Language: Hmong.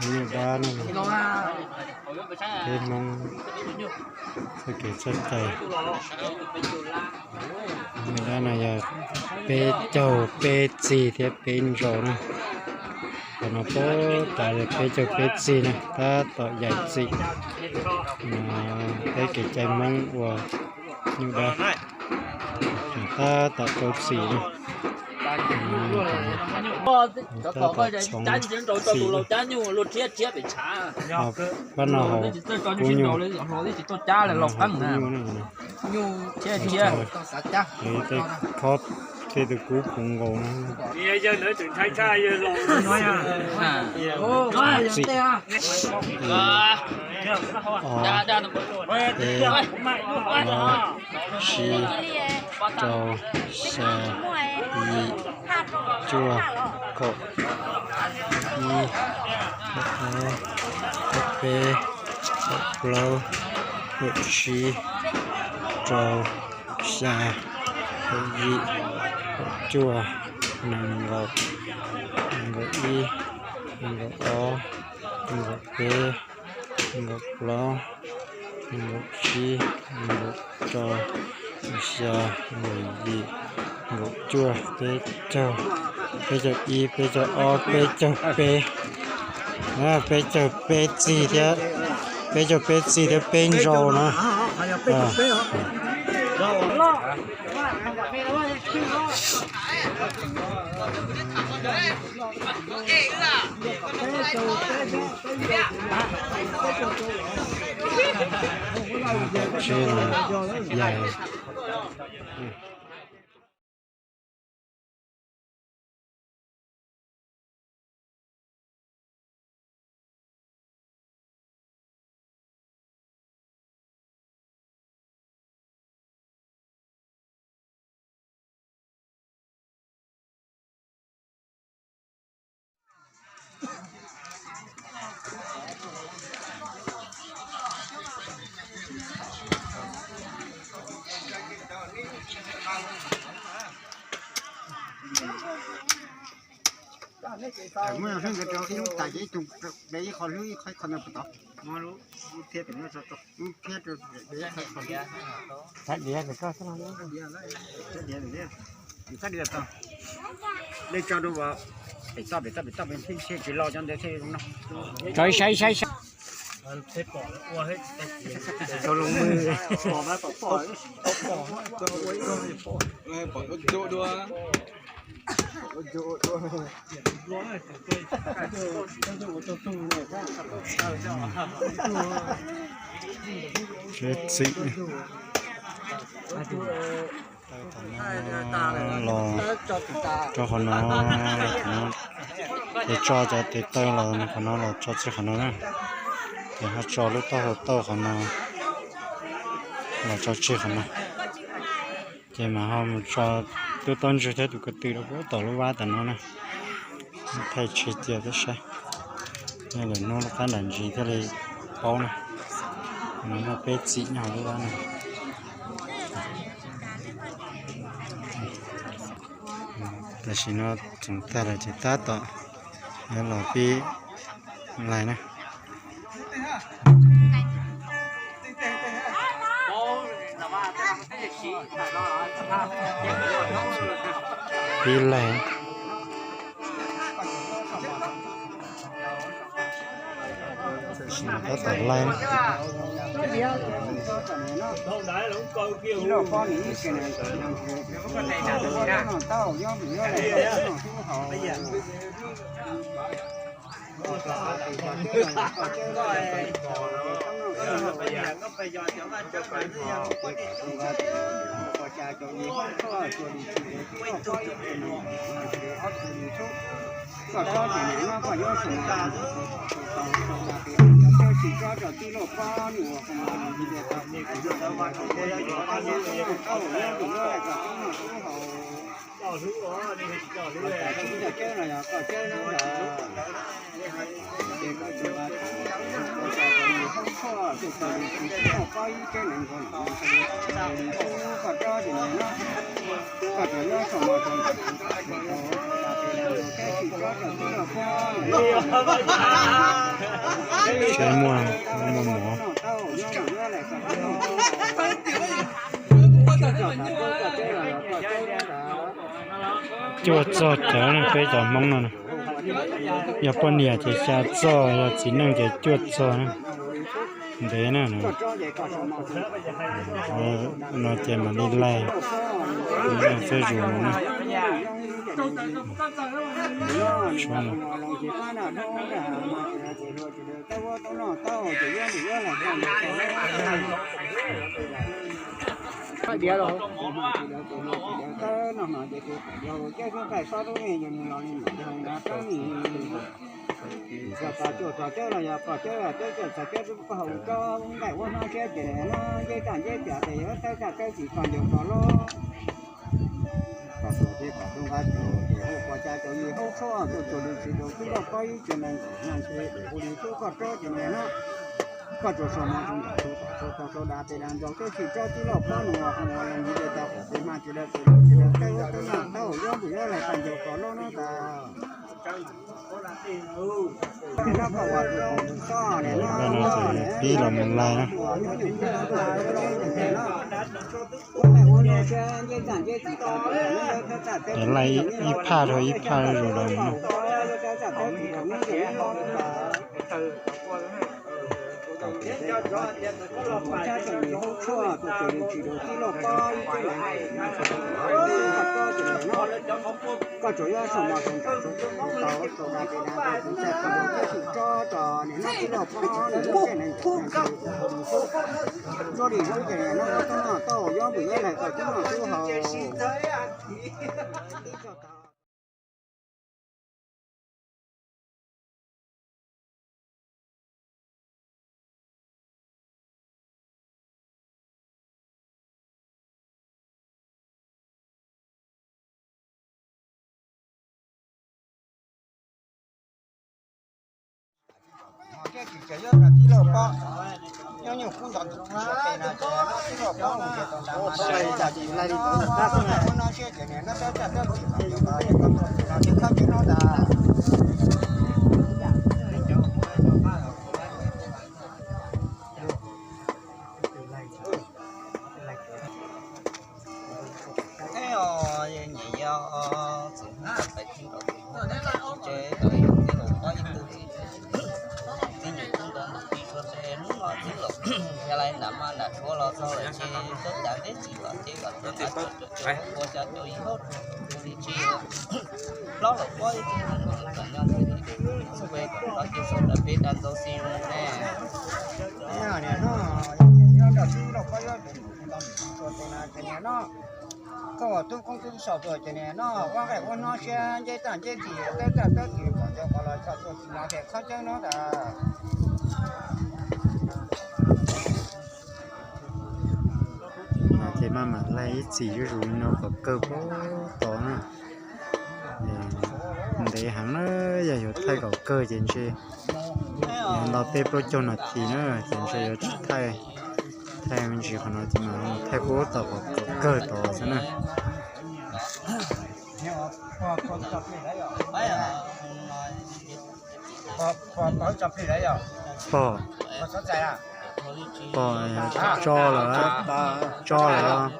Nyuj dab no, peb Hmoob txoj kev txoj cai. Nyuj dab no yog peb caug peb txig thiab peb ntsaus na. Qhov no puag ta yog peb caug peb txig na, tab tom yaim txim. Peb kev cai Hmoob ua nyuj dab tab tom rau txim na. Tab tom txhoov txim. Pab no haus kub nyuj, haus kub nyuj na. Tej khob thiab tus kub puv nkaus na. Txim. Ob, peb, plaub, tsib, rau, xya, yim, cuaj, kaum, ib, ob, peb, kaum plaub, kaum tsib, rau, xya, kaum yim, kaum cuaj, nees nkaum, nees nkaum ib, nees nkaum ob, nees nkaum peb, nees nkaum plaub, nees nkaum tsib, nees nkaum rau, xya, nees nkaum yim, nees nkaum cuaj, peb caug, peb caug ib, peb caug ob, peb caug peb, peb caug peb txig thiab, peb caug peb txig thiab peb ntsaus na. Muaj ib lub tas ces ib tug de ib qho hlwb ib qho no puas tau? Lub phiab rau de ib qho hlwb. Txhab diav, txhab diav tau. Dej tso rau pem toj pem toj pem toj pem tsis los cov ntawd thiaj zoo no. Tso saib saib saib. Tsheb txim. Los rau qhov no, es tso cov tes taw los qhov no los tso tseg qhov no na. Ces ho tso lub taub hau taw qhov no los tso tseg qhov no. Ces mas ho mus tso tub taub ntswg thiab tus ko tw rau puag tom lub vab tom no na. Thaij tseg cia peb saib. Yog lwm hnub lub qab nram ntsis thiaj li paub na. No muaj peb txim nyob hauv lub vab no. Tam sim no txoov tag lawm ces tab tom yuav los pib lais na. Pib lais. Tab tom lais. Saib muaj, muaj mov. Cuaj txog cawv ne, peb cov Hmoob no na. Yog poj niam ces xya txog, yog txiv neej ces cuaj txog na. Ntev na. No ces mam li laig, laig xwb zus no na. Yog pom cuam txog cawb los yog pom cawb, cawb cawm txog cawb twb poj hauv tsob nqaij ua hnab siab ces no nceb tag nceb tiam ces yog tawb tag tawb tsis pom ncaus pom loj. Pom cuam ces pom tub nqab cuam ces hu pom cas cuam yim haub tshuaj tuaj tsuas lwm tsis rau tub loj pob ib tsuas nees nkaum na ntshe hu li tub koj tsob ces nia no. Koj tsuas sau mov tsuas nkaum tsuas tom tsuas tau sau da pes da ntsaus teb tsis tsob tub loj pob nus ua ua leej yim le tau pom pes hma tsis dawb tsis dawb tsis dawb tawb ua tub noj tau yob npus yob laig tag ncaus pom loj no tas. Pib los mus laig na. Laig ib phaj rau ib phaj zaum los no. Koj tsuas yog sau mov sau ntawv tau sau da pes da ntsaus teb tsis tsob tso nim no tub loj pob nus ua leej yim tso li zub ces nim no tub noj tau yob npus yob laig tau tub noj tub haus. Tsis tseem yog tij laug pob, nyob nyuj kub nto tus tub suav tej no ces tij laug pob mus ces tau ntas mas tsis tau tsis laig li tus ntas tab xwb na. Ua no siab ces niam no tawb txaj tawb txim los ces koj tuaj txim los ces koj tsis hnub tas. Thiab os, nyiam yog txwm hnab pais txi nkaus txwm hnab txi tsev tau yus tij laug pob ib tug txi nyiam tub nto ntawm tij suav tsev hnub no txwb los yog lais nram maj nram suav los txog lawm ces txawj cas teb txim los ces kom txawj cas txawj ua cas cov ib hauv li tsis hlob los pob ib tug neeg kom nyob txwj li txuj pe kom txoj kev xaus ntawm peb rau ntxoov xis mus ne. Nyob nram tij laug pob ib tug txi nto ntawm tij suav tsev na ces niam no koj ua tub koob tub saum tuaj ces niam no ua nqaij ua hnob siab nceb txaj nceb txim tawb txaj tawb txim kom cov qos los txog tuaj txim los ces khaub cawb no tas. Ces maj mam laig ib txhis zuj zus li no kom kawg puag tod na. Ntev heev na, yog yuav thaij kom kawg ces ntshe yuav nto peb plaub caug nas this na, ces ntshe yuav tsis thaij, thaij me ntsis qhov no ces mam thaij puag tod kom kawg tod xwb na. Pog, pog, tso lawm, tso lawm.